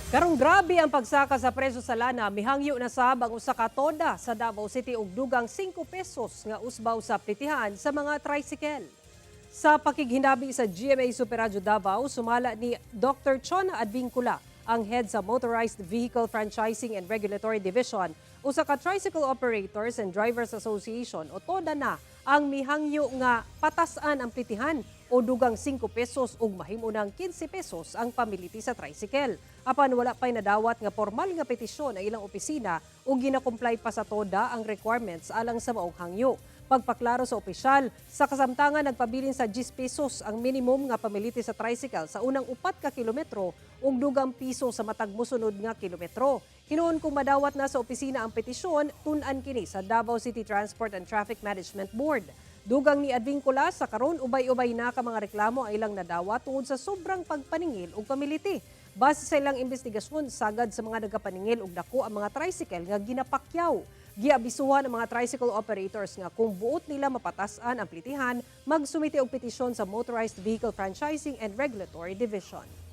Karong grabe ang pagsaka sa presyo sa lana, mihangyo na sab ang usa ka toda sa Davao City og dugang 5 pesos nga usbaw sa plitihan sa mga tricycle. Sa pakighinabi sa GMA Super Radyo Davao, sumala ni Dr. Chona Advincula, ang head sa Motorized Vehicle Franchising and Regulatory Division, usa ka Tricycle Operators and Drivers Association o TODA na ang mihangyo nga patasan ang plitihan o dugang 5 pesos ug mahimo ng 15 pesos ang pamiliti sa tricycle. Apan wala pa'y nadawat nga formal nga petisyon ang ilang opisina ug gina-comply pa sa TODA ang requirements alang sa maong hangyo. Pagpaklaro sa opisyal, sa kasamtangan nagpabilin sa 10 pesos ang minimum nga pamiliti sa tricycle sa unang 4 ka kilometro ug dugang piso sa matag mosunod nga kilometro. Hinuon kung madawat na sa opisina ang petisyon, tun-an kini sa Davao City Transport and Traffic Management Board. Dugang ni Advincula, sa karon ubay-ubay na ka mga reklamo ang ilang nadawat tungod sa sobrang pagpaningil ug pamiliti. Base sa ilang investigasyon, sagad sa mga nagapaningil og dako ang mga tricycle nga ginapakyaw. Giabisuhan ang mga tricycle operators nga kung buot nila mapatasan ang plitihan, magsumite og petisyon sa Motorized Vehicle Franchising and Regulatory Division.